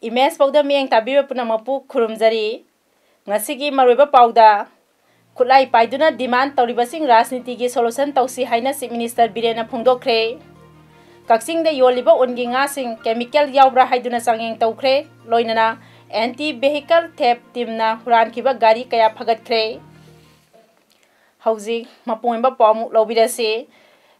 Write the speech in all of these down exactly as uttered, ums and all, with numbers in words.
Image ꯄꯥꯎꯗ ꯃꯤꯠꯌꯦꯡ ꯇꯥꯕꯤꯕ ꯄꯨꯝꯅꯃꯛꯄꯨ ꯈꯨꯔꯨꯝꯖꯔꯤ꯫ ꯉꯁꯤꯒꯤ ꯃꯔꯨꯑꯣꯏꯕ ꯄꯥꯎꯗ, ꯈꯨꯠꯂꯥꯏ ꯄꯥꯏꯗꯨꯅ demand ꯇꯧꯔꯤꯕꯁꯤꯡ ꯔꯥꯖꯅꯤꯇꯤꯒꯤ solution ꯇꯧꯁꯤ ꯍꯥꯏꯅ Chief Minister ꯕꯤꯔꯦꯟꯅ ꯐꯣꯡꯗꯣꯛꯈ꯭ꯔꯦ꯫ ꯀꯛꯆꯤꯡꯗ ꯌꯣꯜꯂꯤꯕ ꯎꯟꯒꯤ ꯉꯥꯁꯤꯡ chemical ꯌꯥꯎꯕ꯭ꯔꯥ ꯍꯥꯏꯗꯨꯅ ꯆꯥꯡꯌꯦꯡ ꯇꯧꯈ꯭ꯔꯦ꯫ ꯂꯣꯏꯅꯅ anti vehicle theft teamꯅ ꯍꯨꯔꯥꯟꯈꯤꯕ ꯒꯥꯔꯤ ꯀꯌꯥ ꯐꯒꯠꯈ꯭ꯔꯦ꯫ ꯍꯧꯖꯤꯛ ꯃꯄꯨꯡ ꯑꯣꯏꯕ ꯄꯥꯎ ꯑꯃꯨꯛ ꯂꯧꯕꯤꯔꯁꯤ꯫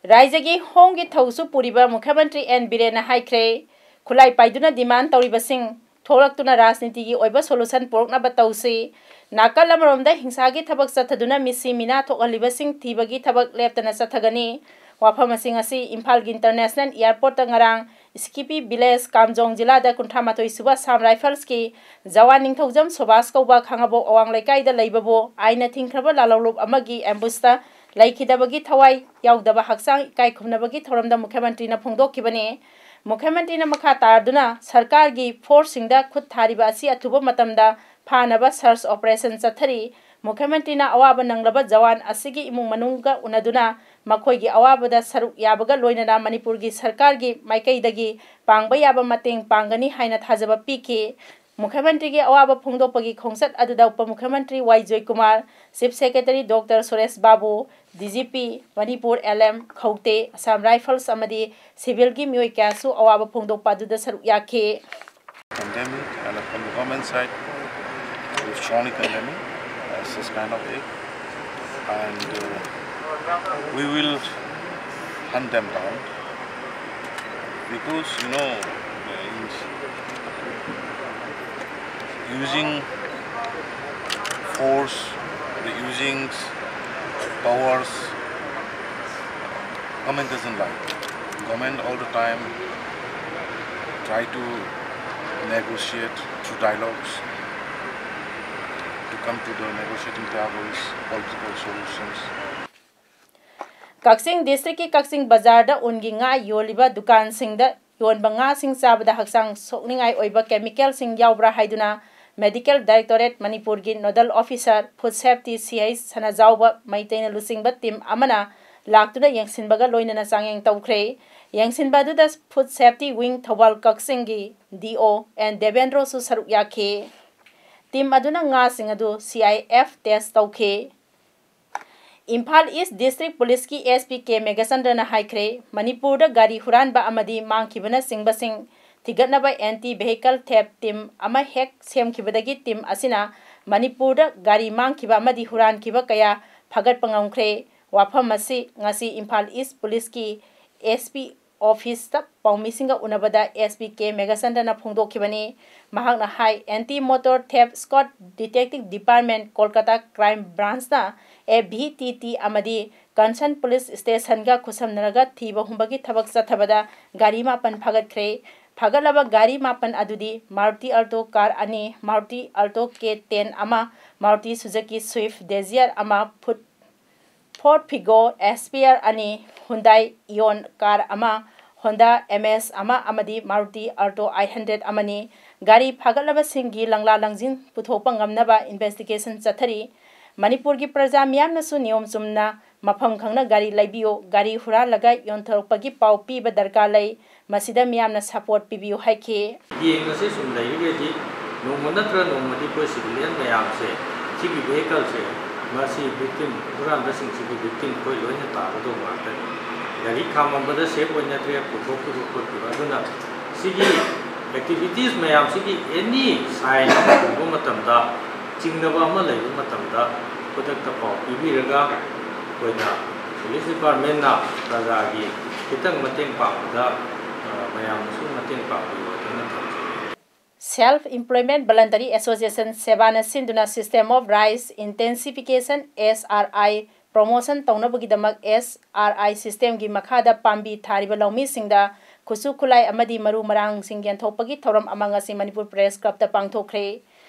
ꯔꯥꯏꯖꯒꯤ ꯍꯣꯡꯒꯤ ꯊꯧꯁꯨ ꯄꯨꯔꯤꯕ ꯃꯨꯈ꯭ꯌ ꯃꯟꯇ꯭ꯔꯤ ꯑꯦꯟ ꯕꯤꯔꯦꯟꯅ ꯍꯥꯏꯈ꯭ꯔꯦ, ꯈꯨꯠꯂꯥꯏ ꯄꯥꯏꯗꯨꯅ demand ꯇꯧꯔꯤꯕꯁꯤꯡ ꯊꯣꯛꯂꯛꯇꯨꯅ ꯔꯥꯖꯅꯤꯇꯤꯒꯤ ꯑꯣꯏꯕ solution ꯄꯨꯔꯛꯅꯕ ꯇꯧꯁꯤ꯫ ꯅꯥꯀꯜ ꯑꯃꯔꯣꯝꯗ ꯍꯤꯡꯁꯥꯒꯤ ꯊꯕꯛ ꯆꯠꯊꯗꯨꯅ ꯃꯤꯁꯤ ꯃꯤꯅꯥ ꯊꯣꯛꯍꯜꯂꯤꯕꯁꯤꯡ ꯊꯤꯕꯒꯤ ꯊꯕꯛ ꯂꯦꯞꯇꯅ ꯆꯠꯊꯒꯅꯤ꯫ ꯋꯥꯐꯝ ꯑꯁꯤꯡ ꯑꯁꯤ ꯏꯝꯐꯥꯜꯒꯤ International Airportꯇ ꯉꯔꯥꯡ ꯁ꯭ꯀꯤꯄꯤ ꯚꯤꯂꯦꯖ, ꯀꯥꯝꯖꯣꯡ ꯖꯤꯂꯥꯗ ꯀꯨꯟꯊ꯭ꯔꯥ ꯃꯥꯊꯣꯏ ꯁꯨꯕ ꯑꯁꯥꯝ ꯔꯥꯏꯐꯜꯁꯀꯤ ꯖꯋꯥꯟ ꯅꯤꯡꯊꯧꯖꯝ ꯁꯨꯚꯥꯁ ꯀꯧꯕ ꯈꯥꯉꯕꯣꯛ ꯑꯋꯥꯡ ꯂꯩꯀꯥꯏꯗ ꯂꯩꯕꯕꯨ ꯑꯥꯏꯟꯅ ꯊꯤꯡꯈ꯭ꯔꯕ ꯂꯥꯜꯍꯧꯂꯨꯞ ꯑꯃꯒꯤ ambushꯇ ꯂꯩꯈꯤꯗꯕꯒꯤ ꯊꯋꯥꯏ ꯌꯥꯎꯗꯕ ꯍꯛꯆꯥꯡ ꯏꯀꯥꯏ ꯈꯨꯝꯅꯕꯒꯤ ꯊꯧꯔꯝꯗ ꯃꯨꯈ꯭ꯌ ꯃꯟꯇ꯭ꯔꯤꯅ ꯐꯣꯡꯗꯣꯛꯈꯤꯕꯅꯤ꯫ ꯃꯨꯈ꯭ꯌ ꯃꯟꯇ꯭ꯔꯤꯅ ꯃꯈꯥ ꯇꯥꯗꯨꯅ ꯁꯔꯀꯥꯔꯒꯤ forceꯁꯤꯡꯗ ꯈꯨꯠ ꯊꯥꯔꯤꯕ ꯑꯁꯤ ꯑꯊꯨꯕ ꯃꯇꯝꯗ ꯐꯥꯅꯕ search operation ꯆꯠꯊꯔꯤ꯫ ꯃꯨꯈ꯭ꯌ ꯃꯟꯇ꯭ꯔꯤꯅ ꯑꯋꯥꯕ ꯅꯪꯂꯕ ꯖꯋꯥꯟ ꯑꯁꯤꯒꯤ ꯏꯃꯨꯡ ꯃꯅꯨꯡꯒ ꯎꯅꯗꯨꯅ ꯃꯈꯣꯏꯒꯤ ꯑꯋꯥꯕꯗ ꯁꯔꯨꯛ ꯌꯥꯕꯒ ꯂꯣꯏꯅꯅ ꯃꯅꯤꯄꯨꯔꯒꯤ ꯁꯔꯀꯥꯔꯒꯤ ꯃꯥꯏꯀꯩꯗꯒꯤ ꯄꯥꯡꯕ ꯌꯥꯕ ꯃꯇꯦꯡ ꯄꯥꯡꯒꯅꯤ ꯍꯥꯏꯅ ꯊꯥꯖꯕ ꯄꯤꯈꯤ꯫ ꯃꯨꯈ꯭ꯌ ꯃꯟꯇ꯭ꯔꯤꯒꯤ ꯑꯋꯥꯕ ꯐꯣꯡꯗꯣꯛꯄꯒꯤ ꯈꯣꯡꯆꯠ ꯑꯗꯨꯗ ꯎꯄ ꯃꯨꯈ꯭ꯌ ꯃꯟꯇ꯭ꯔꯤ Y Joykumar, Chief Secretary Doctor Suresh Babu, D G P Manipur L M Khaute, Assam rifles ꯑꯃꯗꯤ ꯁꯤꯚꯤꯜꯒꯤ ꯃꯤꯑꯣꯏ ꯀꯌꯥꯁꯨ ꯑꯋꯥꯕ ꯐꯣꯡꯗꯣꯛꯄ ꯑꯗꯨꯗ ꯁꯔꯨꯛ ꯌꯥꯈꯤ꯫ Condemn it, and from the government side, we strongly condemn it as this kind of act, and uh, we will hunt them down because, you know, in using force, the using powers, government doesn't like. Government all the time try to negotiate through dialogues. Come to the negotiating table with political solutions. ꯀꯛꯆꯤꯡ ꯗꯤꯁꯇ꯭ꯔꯤꯛꯀꯤ ꯀꯛꯆꯤꯡ ꯕꯖꯥꯔꯗ ꯎꯟꯒꯤ ꯉꯥ ꯌꯣꯜꯂꯤꯕ ꯗꯨꯀꯥꯟꯁꯤꯡꯗ ꯌꯣꯟꯕ ꯉꯥꯁꯤꯡ ꯆꯥꯕꯗ ꯍꯛꯆꯥꯡ ꯁꯣꯛꯅꯤꯡꯉꯥꯏ ꯑꯣꯏꯕ ꯀꯦꯃꯤꯀꯦꯜꯁꯤꯡ ꯌꯥꯎꯕ꯭ꯔꯥ ꯍꯥꯏꯗꯨꯅ ꯃꯦꯗꯤꯀꯦꯜ ꯗꯥꯏꯔꯦꯛꯇꯣꯔꯦꯠ ꯃꯅꯤꯄꯨꯔꯒꯤ ꯅꯣꯗꯜ ꯑꯣꯐꯤꯁꯥꯔ ꯐꯨꯗ ꯁꯦꯐꯇꯤ ꯁꯤ ꯑꯩꯆ ꯁꯅꯥꯖꯥꯎꯕ ꯃꯩꯇꯩꯅ ꯂꯨꯆꯤꯡꯕ ꯇꯤꯝ ꯑꯃꯅ ꯂꯥꯛꯇꯨꯅ ꯌꯦꯡꯁꯤꯟꯕꯒ ꯂꯣꯏꯅꯅ ꯆꯥꯡꯌꯦꯡ ꯇꯧꯈ꯭ꯔꯦ꯫ ꯌꯦꯡꯁꯤꯟꯕ ꯑꯗꯨꯗ ꯐꯨꯗ ꯁꯦꯐꯇꯤ ꯋꯤꯡ ꯊꯧꯕꯥꯜ ꯀꯛꯆꯤꯡꯒꯤ ꯗꯤ ꯑꯣ ꯑꯦꯟ ꯗꯦꯕꯦꯟꯗ꯭ꯔꯣꯁꯨ ꯁꯔꯨꯛ ꯌꯥꯈꯤ꯫ ꯇꯤꯝ ꯑꯗꯨꯅ ꯉꯥꯁꯤꯡ ꯑꯗꯨ ꯁꯤ ꯑꯥꯏ ꯑꯦꯐ ꯇꯦꯁ ꯇꯧꯈꯤ꯫ ꯏꯝꯐꯥꯜ ꯏꯁ ꯗꯤꯁꯇ꯭ꯔꯤꯛ ꯄꯨꯂꯤꯁꯀꯤ ꯑꯦꯁ ꯄꯤ ꯀꯦ ꯃꯦꯘꯆꯟꯗ꯭ꯔꯅ ꯍꯥꯏꯈ꯭ꯔꯦ, ꯃꯅꯤꯄꯨꯔꯗ ꯒꯥꯔꯤ ꯍꯨꯔꯥꯟꯕ ꯑꯃꯗꯤ ꯃꯥꯡꯈꯤꯕꯅꯆꯤꯡꯕꯁꯤꯡ ꯊꯤꯒꯠꯅꯕ ꯑꯦꯟꯇꯤ ꯚꯦꯍꯤꯀꯜ ꯊꯦꯞ ꯇꯤꯝ ꯑꯃ ꯍꯦꯛ ꯁꯦꯝꯈꯤꯕꯗꯒꯤ ꯇꯤꯝ ꯑꯁꯤꯅ ꯃꯅꯤꯄꯨꯔꯗ ꯒꯥꯔꯤ ꯃꯥꯡꯈꯤꯕ ꯑꯃꯗꯤ ꯍꯨꯔꯥꯟꯈꯤꯕ ꯀꯌꯥ ꯐꯒꯠꯄ ꯉꯝꯈ꯭ꯔꯦ꯫ ꯋꯥꯐꯝ ꯑꯁꯤ ꯉꯁꯤ ꯏꯝꯐꯥꯜ ꯏꯁ ꯄꯨꯂꯤꯁꯀꯤ ꯑꯦꯁ ꯄꯤ ꯑꯣꯐꯤꯁꯇ ꯄꯥꯎꯃꯤꯁꯤꯡꯒ ꯎꯅꯕꯗ ꯑꯦꯁ ꯄꯤ ꯀꯦ ꯃꯦꯘꯆꯟꯗ꯭ꯔꯅ ꯐꯣꯡꯗꯣꯛꯈꯤꯕꯅꯤ꯫ ꯃꯍꯥꯛꯅ ꯍꯥꯏ, anti motor theft squad, detective department, Kolkata crime ꯕ꯭ꯔꯥꯟꯆꯅ ꯑꯦ ꯚꯤ ꯇꯤ ꯇꯤ ꯑꯃꯗꯤ ꯀꯟꯁꯔꯟ ꯄꯨꯂꯤꯁ ꯁ꯭ꯇꯦꯁꯟꯒ ꯈꯨꯠꯁꯝꯅꯔꯒ ꯊꯤꯕ ꯍꯨꯝꯕꯒꯤ ꯊꯕꯛ ꯆꯠꯊꯕꯗ ꯒꯥꯔꯤ ꯃꯥꯄꯟ ꯐꯥꯒꯠꯈ꯭ꯔꯦ꯫ ꯐꯥꯒꯠꯂꯕ ꯒꯥꯔꯤ ꯃꯥꯄꯟ ꯑꯗꯨꯗꯤ ꯃꯥꯔꯨꯇꯤ ꯑꯜꯇꯣ ꯀꯥꯔ ꯑꯅꯤ, ꯃꯥꯔꯨꯇꯤ ꯑꯜꯇꯣ ꯀꯦ ꯇꯦꯟ ꯑꯃ, ꯃꯥꯔꯨꯇꯤ ꯁꯨꯖꯨꯀꯤ ꯁ꯭ꯋꯤꯐ ꯗꯦꯖꯤꯌꯔ ꯑꯃ, ꯐꯨꯠ ꯐꯣꯔꯗ ꯐꯤꯒꯣ ꯑꯦꯁ ꯄꯤ ꯑꯥꯔ ꯑꯅꯤ, ꯍꯨꯟꯗꯥꯏ ꯏꯌꯣꯟ ꯀꯥꯔ ꯑꯃ, ꯍꯣꯟꯗꯥ ꯑꯦꯝ ꯑꯦꯁ ꯑꯃ ꯑꯃꯗꯤ ꯃꯥꯔꯨꯇꯤ ꯑꯜꯇꯣ ꯑꯥꯏꯠ ꯍꯟꯗ꯭ꯔꯦꯗ ꯑꯃꯅꯤ꯫ ꯒꯥꯔꯤ ꯐꯥꯒꯠꯂꯕꯁꯤꯡꯒꯤ ꯂꯪꯂꯥ ꯂꯪꯖꯤꯟ ꯄꯨꯊꯣꯛꯄ ꯉꯝꯅꯕ ꯏꯟꯚꯦꯁꯇꯤꯒꯦꯁꯟ ꯆꯠꯊꯔꯤ꯫ ꯃꯅꯤꯄꯨꯔꯒꯤ ꯄ꯭ꯔꯖꯥ ꯃꯤꯌꯥꯝꯅꯁꯨ ꯅꯤꯌꯣꯝ ꯆꯨꯝꯅ ꯃꯐꯝ ꯈꯪꯅ ꯒꯥꯔꯤ ꯂꯩꯕꯤꯌꯨ, ꯒꯥꯔꯤ ꯍꯨꯔꯥꯜꯂꯒ ꯌꯣꯟꯊꯣꯔꯛꯄꯒꯤ ꯄꯥꯎ ꯄꯤꯕ ꯗꯔꯀꯥꯔ ꯂꯩ꯫ ꯃꯁꯤꯗ ꯃꯤꯌꯥꯝꯅ ꯁꯄꯣꯔꯠ ꯄꯤꯕꯤꯌꯨ ꯍꯥꯏꯈꯤ꯫ ꯌꯦꯡꯉꯁꯤ, ꯁꯨꯝ ꯂꯩꯔꯤꯒꯩꯗꯤ ꯅꯣꯡꯃ ꯅꯠꯇ꯭ꯔ ꯅꯣꯡꯃꯗꯤ ꯑꯩꯈꯣꯏ ꯁꯤꯚꯤꯂꯤꯌꯟ ꯃꯌꯥꯝꯁꯦ ꯁꯤꯒꯤ ꯚꯦꯍꯤꯀꯜꯁꯦ, ꯃꯁꯤ ꯚꯤꯛꯇꯤꯝ, ꯍꯨꯔꯥꯟꯕꯁꯤꯡꯁꯤꯒꯤ ꯚꯤꯛꯇꯤꯝ ꯑꯩꯈꯣꯏ ꯂꯣꯏꯅ ꯇꯥꯒꯗꯧꯕ ꯉꯥꯛꯇꯅꯤ꯫ ꯒꯥꯔꯤ ꯈꯥꯝꯃꯝꯕꯗ ꯁꯦꯐ ꯑꯣꯏꯅꯗ꯭ꯔꯦ, ꯄꯨꯊꯣꯛꯈꯤꯕ ꯈꯣꯠꯈꯤꯕ꯫ ꯑꯗꯨꯅ ꯁꯤꯒꯤ ꯑꯦꯛꯇꯤꯚꯤꯇꯤꯁ ꯃꯌꯥꯝꯁꯤꯒꯤ ꯑꯦꯅꯤ ꯁꯥꯏꯟ ꯑꯃ ꯎꯕ ꯃꯇꯝꯗ, ꯆꯤꯡꯅꯕ ꯑꯃ ꯂꯩꯕ ꯃꯇꯝꯗ ꯈꯨꯗꯛꯇ ꯄꯥꯎ ꯄꯤꯕꯤꯔꯒ ꯑꯩꯈꯣꯏꯅ ꯄꯨꯂꯤꯁ ꯗꯤꯄꯥꯔꯠꯃꯦꯟꯅ ꯄ꯭ꯔꯖꯥꯒꯤ ꯈꯤꯇꯪ ꯃꯇꯦꯡ ꯄꯥꯡꯕꯗ, ꯑ, ꯃꯌꯥꯝꯅꯁꯨ ꯃꯇꯦꯡ ꯄꯥꯡꯕꯤꯌꯨ ꯍꯥꯏꯗꯨꯅ ꯊꯝꯖꯒꯦ꯫ Self Employment Voluntary Association, ꯁꯦꯕꯥꯅ ꯁꯤꯟꯗꯨꯅ System of Rice Intensification, S R I, promotion ꯇꯧꯅꯕꯒꯤꯗꯃꯛ ꯑꯦꯁ ꯑꯥꯔ ꯑꯥꯏ ꯁꯤꯁꯇꯦꯝꯒꯤ ꯃꯈꯥꯗ ꯄꯥꯝꯕꯤ ꯊꯥꯔꯤꯕ ꯂꯧꯃꯤꯁꯤꯡꯗ ꯈꯨꯠꯁꯨ ꯈꯨꯠꯂꯥꯏ ꯑꯃꯗꯤ ꯃꯔꯨ ꯃꯔꯥꯡꯁꯤꯡ ꯌꯦꯟꯊꯣꯛꯄꯒꯤ ꯊꯧꯔꯝ ꯑꯃ ꯉꯁꯤ ꯃꯅꯤꯄꯨꯔ ꯄ꯭ꯔꯦꯁ ꯀ꯭ꯂꯕꯇ ꯄꯥꯡꯊꯣꯛꯈ꯭ꯔꯦ꯫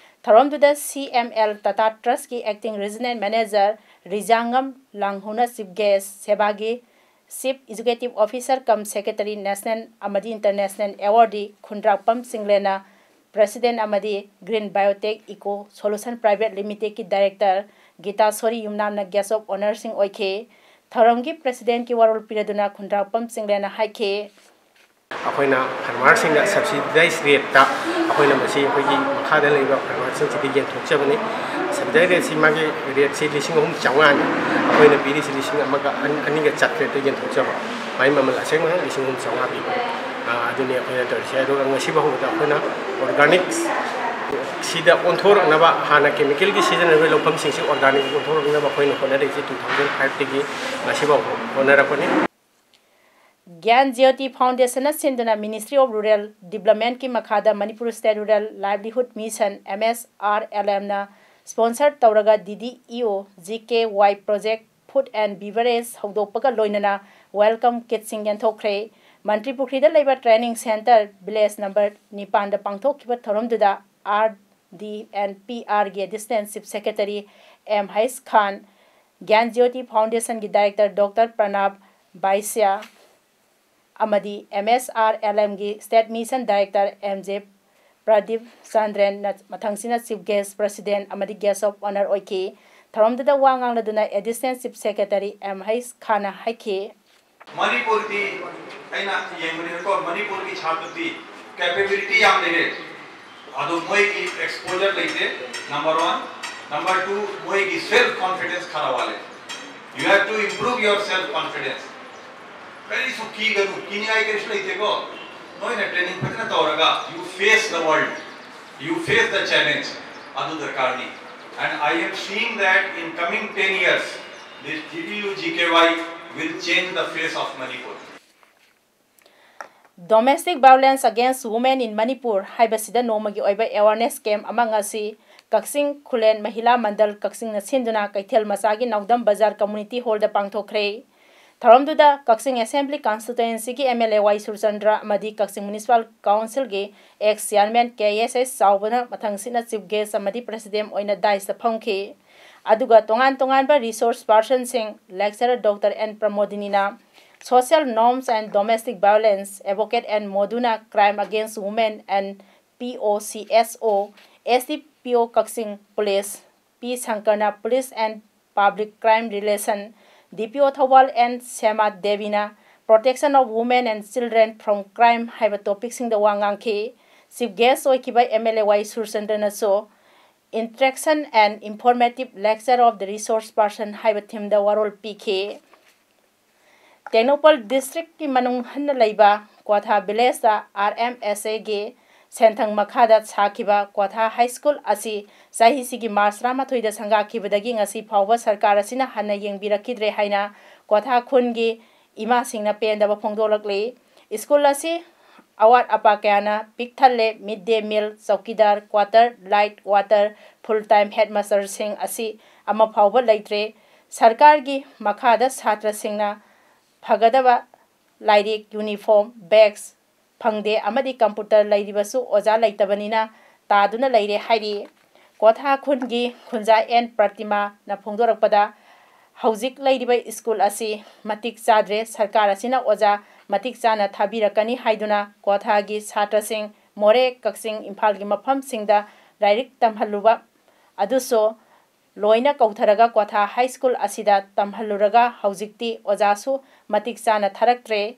ꯊꯧꯔꯝꯗꯨꯗ C M L Tata Trustꯀꯤ Acting Regional Manager ꯔꯤꯖꯥꯉꯝ ꯂꯥꯡꯍꯧꯅ Chief Guest, ꯁꯦꯕꯥꯒꯤ Chief Executive Officer cum Secretary National ꯑꯃꯗꯤ International Awardee ꯈꯨꯟꯗ꯭ꯔꯥꯛꯄꯝ ꯆꯤꯡꯂꯦꯟꯅ President ꯑꯃꯗꯤ Green Biotech Eco Solution Private Limitedꯀꯤ Director ꯒꯤꯇꯥꯁꯣꯔꯤ ꯌꯨꯝꯅꯥꯝꯅ Guest of Honourꯁꯤꯡ ꯑꯣꯏꯈꯤ꯫ ꯊꯧꯔꯝꯒꯤ Presidentꯀꯤ ꯋꯥꯔꯣꯜ ꯄꯤꯔꯗꯨꯅ ꯈꯨꯟꯗ꯭ꯔꯥꯛꯄꯝ ꯆꯤꯡꯂꯦꯟꯅ ꯍꯥꯏꯈꯤ꯫ ꯑꯩꯈꯣꯏꯅ farmerꯁꯤꯡꯗ subsidized rateꯇ ꯑꯩꯈꯣꯏꯅ ꯃꯁꯤ ꯑꯩꯈꯣꯏꯒꯤ ꯃꯈꯥꯗ ꯂꯩꯔꯤꯕ farmerꯁꯤꯡꯁꯤꯗ ꯌꯦꯟꯊꯣꯛꯆꯕꯅꯤ꯫ Subsidized rateꯁꯤ ꯃꯥꯒꯤ rateꯁꯤ ꯂꯤꯁꯤꯡ ꯑꯍꯨꯝ ꯆꯥꯝꯃꯉꯥꯅꯤ꯫ ꯑꯩꯈꯣꯏꯅ ꯄꯤꯔꯤꯁꯤ ꯂꯤꯁꯤꯡ ꯑꯃꯒ ꯑꯅꯤꯒ ꯆꯥꯇ꯭ꯔꯦꯠꯇ ꯌꯦꯟꯊꯣꯛꯆꯕ꯫ ꯃꯥꯏ ꯃꯃꯜ ꯑꯁꯦꯡꯕꯅ ꯂꯤꯁꯤꯡ ꯑꯍꯨꯝ ꯆꯥꯝꯃꯉꯥ ꯄꯤꯕ꯫ ꯑ, ꯑꯗꯨꯅꯤ ꯑꯩꯈꯣꯏꯅ ꯇꯧꯔꯤꯁꯦ꯫ ꯑꯗꯨꯒ ꯉꯁꯤ ꯐꯥꯎꯕꯗ ꯑꯩꯈꯣꯏꯅ organic ꯁꯤꯗ ꯑꯣꯟꯊꯣꯔꯛꯅꯕ, ꯍꯥꯟꯅ chemicalꯒꯤ ꯁꯤꯖꯤꯟꯅꯔꯤꯕ ꯂꯧꯐꯝꯁꯤꯡꯁꯤ organicꯒꯤ ꯑꯣꯟꯊꯣꯔꯛꯅꯕ ꯑꯩꯈꯣꯏꯅ ꯍꯣꯠꯅꯔꯤꯁꯤ two thousand fiveꯇꯒꯤ ꯉꯁꯤ ꯐꯥꯎꯕ ꯍꯣꯠꯅꯔꯛꯄꯅꯤ꯫ ꯒ꯭ꯌꯥꯟ ꯖ꯭ꯌꯣꯇꯤ Foundationꯅ ꯁꯤꯟꯗꯨꯅ Ministry of Rural Developmentꯀꯤ ꯃꯈꯥꯗ Manipur State Rural Livelihood Mission, M S R L Mꯅ sponsor ꯇꯧꯔꯒ D D E O G K Y Project Food and Beverage ꯍꯧꯗꯣꯛꯄꯒ ꯂꯣꯏꯅꯅ welcome kitꯁꯤꯡ ꯌꯦꯟꯊꯣꯛꯈ꯭ꯔꯦ꯫ ꯃꯟꯇ꯭ꯔꯤ ꯄꯨꯈ꯭ꯔꯤꯗ ꯂꯩꯕ training centre village number ꯅꯤꯄꯥꯟꯗ ꯄꯥꯡꯊꯣꯛꯈꯤꯕ ꯊꯧꯔꯝꯗꯨꯗ R D and P Rꯒꯤ Additional Chief Secretary M H Khan, ꯒ꯭ꯌꯥꯟ Jyoti Foundationꯒꯤ Director Doctor Pranab Vaisya ꯑꯃꯗꯤ M S R L Mꯒꯤ State Mission Director M J Pradeep Chandranꯅ ꯃꯊꯪꯁꯤꯅ Chief Guest, President ꯑꯃꯗꯤ Guest of Honour ꯑꯣꯏꯈꯤ꯫ ꯊꯧꯔꯝꯗꯨꯗ ꯋꯥ ꯉꯥꯡꯂꯗꯨꯅ Additional Chief Secretary M H Khanꯅ ꯍꯥꯏꯈꯤ꯫ ꯃꯅꯤꯄꯨꯔꯒꯤ ꯑꯩꯅ ꯌꯦꯡꯕꯅꯤꯅꯀꯣ, ꯃꯅꯤꯄꯨꯔꯒꯤ ꯁꯥꯇ꯭ꯔꯗꯤ capability ꯌꯥꯝ ꯂꯩꯔꯦ, ꯑꯗꯣ ꯃꯣꯏꯒꯤ exposure ꯂꯩꯇꯦ, number one꯫ Number two, ꯃꯣꯏꯒꯤ self confidence ꯈꯔ ꯋꯥꯠꯂꯦ꯫ You have to improve your self confidence. ꯀꯔꯤꯁꯨ ꯀꯤꯒꯅꯨ, ꯀꯤꯅꯤꯡꯉꯥꯏ ꯀꯔꯤꯁꯨ ꯂꯩꯇꯦꯀꯣ꯫ ꯅꯣꯏꯅ training ꯐꯖꯅ ꯇꯧꯔꯒ, you face the world, you face the challenge, ꯑꯗꯨ ꯗꯔꯀꯥꯔꯅꯤ꯫ And I am seeing that in coming ten years, this G T U G K Y will change the face of Manipur. Domestic Violence Against Women in Manipur ꯍꯥꯏꯕꯁꯤꯗ ꯅꯣꯡꯃꯒꯤ ꯑꯣꯏꯕ awareness camp ꯑꯃ ꯉꯁꯤ ꯀꯛꯆꯤꯡ ꯈꯨꯂꯦꯟ ꯃꯍꯤꯂꯥ ꯃꯟꯗꯜ ꯀꯛꯆꯤꯡꯅ ꯁꯤꯟꯗꯨꯅ ꯀꯩꯊꯦꯜ ꯃꯆꯥꯒꯤ ꯅꯥꯎꯗꯝ ꯕꯖꯥꯔ community hallꯗ ꯄꯥꯡꯊꯣꯛꯈ꯭ꯔꯦ꯫ ꯊꯧꯔꯝꯗꯨꯗ ꯀꯛꯆꯤꯡ Assembly Constituency ꯒꯤ M L A Y Surchandra ꯑꯃꯗꯤ ꯀꯛꯆꯤꯡ Municipal Council ꯒꯤ ex Chairman K S S ꯆꯥꯎꯕꯅ ꯃꯊꯪꯁꯤꯠꯅ Chief Guest ꯑꯃꯗꯤ President ꯑꯣꯏꯅ dais ꯇ ꯐꯝꯈꯤ꯫ ꯑꯗꯨꯒ ꯇꯣꯉꯥꯟ ꯇꯣꯉꯥꯟꯕ resource person ꯁꯤꯡ, Lecturer Doctor N ꯄ꯭ꯔꯃꯣꯗꯤꯅꯤꯅ Social Norms and Domestic Violence, Advocate N ꯃꯣꯗꯨꯅ Crime Against Women and P O C S O, S D P O Kakching Police, P ꯁꯪꯀꯔꯅ Police and Public Crime Relation, D P O Thoubal N ꯁꯦꯃꯥ ꯗꯦꯕꯤꯅ Protection of Women and Children from Crime ꯍꯥꯏꯕ topic ꯁꯤꯡꯗ ꯋꯥ ꯉꯥꯡꯈꯤ꯫ Chief Guest ꯑꯣꯏꯈꯤꯕ M L A Y ꯁꯨꯔꯆꯟꯗ꯭ꯔꯅꯁꯨ Interaction and Informative Lecture of the Resource Person ꯍꯥꯏꯕ theme ꯗ ꯋꯥꯔꯣꯜ ꯄꯤꯈꯤ꯫ Tengnoupal district ꯀꯤ ꯃꯅꯨꯡ ꯍꯟꯅ ꯂꯩꯕ ꯀ꯭ꯋꯥꯊꯥ village ꯇ R M S A ꯒꯤ ꯁꯦꯟꯊꯪ ꯃꯈꯥꯗ ꯁꯥꯈꯤꯕ ꯀ꯭ꯋꯥꯊꯥ High School ꯑꯁꯤ ꯆꯍꯤꯁꯤꯒꯤ March ꯇꯔꯥꯃꯥꯊꯣꯏꯗ ꯁꯪꯒꯥꯈꯤꯕꯗꯒꯤ ꯉꯁꯤ ꯐꯥꯎꯕ ꯁꯔꯀꯥꯔ ꯑꯁꯤꯅ ꯍꯟꯅ ꯌꯦꯡꯕꯤꯔꯛꯈꯤꯗ꯭ꯔꯦ ꯍꯥꯏꯅ ꯀ꯭ꯋꯥꯊꯥ ꯈꯨꯟꯒꯤ ꯏꯃꯥꯁꯤꯡꯅ ꯄꯦꯟꯗꯕ ꯐꯣꯡꯗꯣꯛꯂꯛꯂꯤ꯫ School ꯑꯁꯤ ꯑꯋꯥꯠ ꯑꯄꯥ ꯀꯌꯥꯅ ꯄꯤꯛ ꯊꯜꯂꯦ꯫ Mid day meal, chowkidar, quarter, light, water, full time headmaster ꯁꯤꯡ ꯑꯁꯤ ꯑꯃ ꯐꯥꯎꯕ ꯂꯩꯇ꯭ꯔꯦ꯫ ꯁꯔꯀꯥꯔꯒꯤ ꯃꯈꯥꯗ ꯁꯥꯇ꯭ꯔꯁꯤꯡꯅ ꯐꯒꯗꯕ ꯂꯥꯏꯔꯤꯛ, uniform, bags ꯐꯪꯗꯦ ꯑꯃꯗꯤ computer ꯂꯩꯔꯤꯕꯁꯨ ꯑꯣꯖꯥ ꯂꯩꯇꯕꯅꯤꯅ ꯇꯥꯗꯨꯅ ꯂꯩꯔꯦ ꯍꯥꯏꯔꯤ꯫ ꯀ꯭ꯋꯥꯊꯥ ꯈꯨꯟꯒꯤ ꯈꯨꯟꯖꯥ N ꯄ꯭ꯔꯇꯤꯃꯥꯅ ꯐꯣꯡꯗꯣꯔꯛꯄꯗ, ꯍꯧꯖꯤꯛ ꯂꯩꯔꯤꯕ school ꯑꯁꯤ ꯃꯇꯤꯛ ꯆꯥꯗ꯭ꯔꯦ, ꯁꯔꯀꯥꯔ ꯑꯁꯤꯅ ꯑꯣꯖꯥ ꯃꯇꯤꯛ ꯆꯥꯅ ꯊꯥꯕꯤꯔꯛꯀꯅꯤ ꯍꯥꯏꯗꯨꯅ ꯀ꯭ꯋꯥꯊꯥꯒꯤ ꯁꯥꯇ꯭ꯔꯁꯤꯡ ꯃꯣꯔꯦ, ꯀꯛꯆꯤꯡ, ꯏꯝꯐꯥꯜꯒꯤ ꯃꯐꯝꯁꯤꯡꯗ ꯂꯥꯏꯔꯤꯛ ꯇꯝꯍꯜꯂꯨꯕ ꯑꯗꯨꯁꯨ ꯂꯣꯏꯅ ꯀꯧꯊꯔꯒ ꯀ꯭ꯋꯥꯊꯥ High School ꯑꯁꯤꯗ ꯇꯝꯍꯜꯂꯨꯔꯒ ꯍꯧꯖꯤꯛꯇꯤ ꯑꯣꯖꯥꯁꯨ ꯃꯇꯤꯛ ꯆꯥꯅ ꯊꯥꯔꯛꯇ꯭ꯔꯦ꯫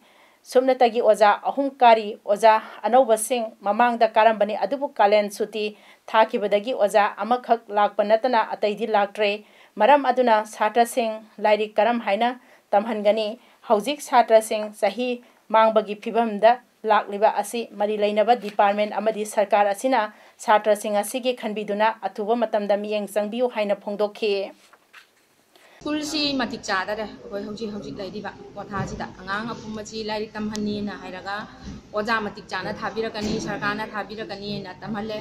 ꯁꯨꯞꯅꯇꯒꯤ ꯑꯣꯖꯥ ꯑꯍꯨꯝ ꯀꯥꯔꯤ꯫ ꯑꯣꯖꯥ ꯑꯅꯧꯕꯁꯤꯡ ꯃꯃꯥꯡꯗ ꯀꯥꯔꯝꯕꯅꯤ, ꯑꯗꯨꯕꯨ ꯀꯥꯂꯦꯟ ꯁꯨꯇꯤ ꯊꯥꯈꯤꯕꯗꯒꯤ ꯑꯣꯖꯥ ꯑꯃꯈꯛ ꯂꯥꯛꯄ ꯅꯠꯇꯅ ꯑꯇꯩꯗꯤ ꯂꯥꯛꯇ꯭ꯔꯦ꯫ ꯃꯔꯝ ꯑꯗꯨꯅ ꯁꯥꯇ꯭ꯔꯁꯤꯡ ꯂꯥꯏꯔꯤꯛ ꯀꯔꯝ ꯍꯥꯏꯅ ꯇꯝꯍꯟꯒꯅꯤ? ꯍꯧꯖꯤꯛ ꯁꯥꯇ꯭ꯔꯁꯤꯡ ꯆꯍꯤ ꯃꯥꯡꯕꯒꯤ ꯐꯤꯕꯝꯗ ꯂꯥꯛꯂꯤꯕ ꯑꯁꯤ ꯃꯔꯤ ꯂꯩꯅꯕ department ꯑꯃꯗꯤ ꯁꯔꯀꯥꯔ ꯑꯁꯤꯅ ꯁꯥꯇ꯭ꯔꯁꯤꯡ ꯑꯁꯤꯒꯤ ꯈꯟꯕꯤꯗꯨꯅ ꯑꯊꯨꯕ ꯃꯇꯝꯗ ꯃꯤꯠꯌꯦꯡ ꯆꯪꯕꯤꯌꯨ ꯍꯥꯏꯅ ꯐꯣꯡꯗꯣꯛꯈꯤ꯫ ꯁ꯭ꯀꯨꯜꯁꯤ ꯃꯇꯤꯛ ꯆꯥꯗꯔꯦ꯫ ꯑꯩꯈꯣꯏ ꯍꯧꯖꯤꯛ ꯍꯧꯖꯤꯛ ꯂꯩꯔꯤꯕ ꯀ꯭ꯋꯥꯊꯥꯁꯤꯗ ꯑꯉꯥꯡ ꯑꯄꯨꯝꯕꯁꯤ ꯂꯥꯏꯔꯤꯛ ꯇꯝꯍꯟꯅꯤꯅ ꯍꯥꯏꯔꯒ ꯑꯣꯖꯥ ꯃꯇꯤꯛ ꯆꯥꯅ ꯊꯥꯕꯤꯔꯛꯀꯅꯤ, ꯁꯔꯀꯥꯔꯅ ꯊꯥꯕꯤꯔꯛꯀꯅꯤꯅ ꯇꯝꯍꯜꯂꯦ꯫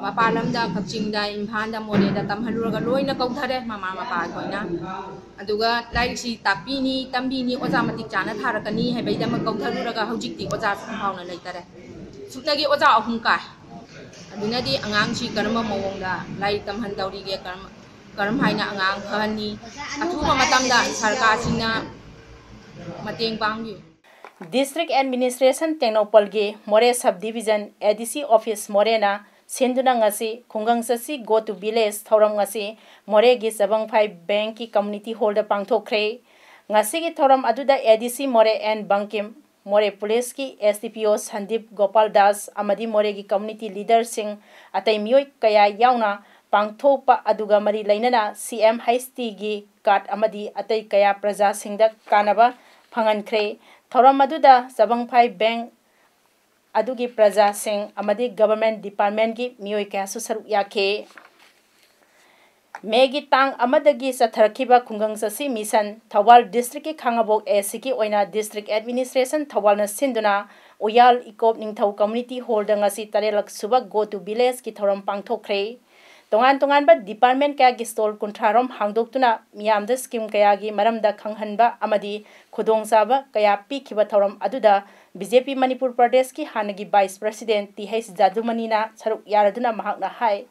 ꯃꯄꯥꯟ ꯂꯝꯗ, ꯀꯛꯆꯤꯡꯗ, ꯏꯝꯐꯥꯜꯗ, ꯃꯣꯔꯦꯗ ꯇꯝꯍꯜꯂꯨꯔꯒ ꯂꯣꯏꯅ ꯀꯧꯊꯔꯦ ꯃꯃꯥ ꯃꯄꯥ ꯑꯩꯈꯣꯏꯅ꯫ ꯑꯗꯨꯒ ꯂꯥꯏꯔꯤꯛꯁꯤ ꯇꯥꯛꯄꯤꯅꯤ, ꯇꯝꯕꯤꯅꯤ, ꯑꯣꯖꯥ ꯃꯇꯤꯛ ꯆꯥꯅ ꯊꯥꯔꯛꯀꯅꯤ ꯍꯥꯏꯕꯒꯤꯗꯃꯛ ꯀꯧꯊꯔꯨꯔꯒ ꯍꯧꯖꯤꯛꯇꯤ ꯑꯣꯖꯥꯁꯨ ꯑꯝꯐꯥꯎꯅ ꯂꯩꯇꯔꯦ꯫ ꯁꯨꯞꯅꯒꯤ ꯑꯣꯖꯥ ꯑꯍꯨꯝ ꯀꯥꯏ꯫ ꯑꯗꯨꯅꯗꯤ ꯑꯉꯥꯡꯁꯤ ꯀꯔꯝꯕ ꯃꯑꯣꯡꯗ ꯂꯥꯏꯔꯤꯛ ꯇꯝꯍꯟꯗꯧꯔꯤꯒꯦ, ꯀꯔꯝ ꯀꯔꯝ ꯍꯥꯏꯅ ꯑꯉꯥꯡ ꯐꯍꯟꯅꯤ? ꯑꯊꯨꯕ ꯃꯇꯝꯗ ꯁꯔꯀꯥꯔꯁꯤꯡꯅ ꯃꯇꯦꯡ ꯄꯥꯡꯕꯤꯌꯨ꯫ District Administration ꯇꯦꯡꯅꯧꯄꯜꯒꯤ ꯃꯣꯔꯦ Sub Division A D C Office ꯃꯣꯔꯦꯅ ꯁꯤꯟꯗꯨꯅ ꯉꯁꯤ ꯈꯨꯡꯒꯪ ꯆꯠꯁꯤ Go to Village ꯊꯧꯔꯝ ꯉꯁꯤ ꯃꯣꯔꯦꯒꯤ ꯆꯕꯪꯐꯥꯏ ꯕꯦꯡꯀꯤ community hallꯗ ꯄꯥꯡꯊꯣꯛꯈ꯭ꯔꯦ꯫ ꯉꯁꯤꯒꯤ ꯊꯧꯔꯝ ꯑꯗꯨꯗ A D C ꯃꯣꯔꯦ ꯑꯦꯟ ꯕꯪꯀꯤꯝ, ꯃꯣꯔꯦ ꯄꯨꯂꯤꯁꯀꯤ S D P O Sandeep Gopal Das ꯑꯃꯗꯤ ꯃꯣꯔꯦꯒꯤ community leaderꯁꯤꯡ, ꯑꯇꯩ ꯃꯤꯑꯣꯏ ꯀꯌꯥ ꯌꯥꯎꯅ ꯄꯥꯡꯊꯣꯛꯄ ꯑꯗꯨꯒ ꯃꯔꯤ ꯂꯩꯅꯅ C M H Tꯒꯤ card ꯑꯃꯗꯤ ꯑꯇꯩ ꯀꯌꯥ ꯄ꯭ꯔꯖꯥꯁꯤꯡꯗ ꯀꯥꯟꯅꯕ ꯐꯪꯍꯟꯈ꯭ꯔꯦ꯫ ꯊꯧꯔꯝ ꯑꯗꯨꯗ ꯆꯕꯪꯐꯥꯏ ꯕꯦꯡ ꯑꯗꯨꯒꯤ ꯄ꯭ꯔꯖꯥꯁꯤꯡ ꯑꯃꯗꯤ government departmentꯀꯤ ꯃꯤꯑꯣꯏ ꯀꯌꯥꯁꯨ ꯁꯔꯨꯛ ꯌꯥꯈꯤ꯫ ꯃꯦꯒꯤ ꯇꯥꯡ ꯑꯃꯗꯒꯤ ꯆꯠꯊꯔꯛꯈꯤꯕ ꯈꯨꯡꯒꯪ ꯆꯠꯁꯤ ꯃꯤꯁꯟ ꯊꯧꯕꯥꯜ districtꯀꯤ ꯈꯥꯉꯕꯣꯛ A Cꯒꯤ ꯑꯣꯏꯅ District Administration ꯊꯧꯕꯥꯜꯅ ꯁꯤꯟꯗꯨꯅ ꯎꯌꯥꯜ ꯏꯀꯣꯞ ꯅꯤꯡꯊꯧ community hallꯗ ꯉꯁꯤ ꯇꯔꯦꯠꯂꯛ ꯁꯨꯕ Go to Villageꯀꯤ ꯊꯧꯔꯝ ꯄꯥꯡꯊꯣꯛꯈ꯭ꯔꯦ꯫ ꯇꯣꯉꯥꯟ ꯇꯣꯉꯥꯟꯕ department ꯀꯌꯥꯒꯤ stall ꯀꯨꯟꯊ꯭ꯔꯥ ꯔꯣꯝ ꯍꯥꯡꯗꯣꯛꯇꯨꯅ ꯃꯤꯌꯥꯝꯗ scheme ꯀꯌꯥꯒꯤ ꯃꯔꯝꯗ ꯈꯪꯍꯟꯕ ꯑꯃꯗꯤ ꯈꯨꯗꯣꯡꯆꯥꯕ ꯀꯌꯥ ꯄꯤꯈꯤꯕ ꯊꯧꯔꯝ ꯑꯗꯨꯗ B J P ꯃꯅꯤꯄꯨꯔ ꯄ꯭ꯔꯗꯦꯁꯀꯤ ꯍꯥꯟꯅꯒꯤ vice president T H ꯖꯥꯗꯨꯃꯅꯤꯅ ꯁꯔꯨꯛ ꯌꯥꯔꯗꯨꯅ ꯃꯍꯥꯛꯅ ꯍꯥꯏ,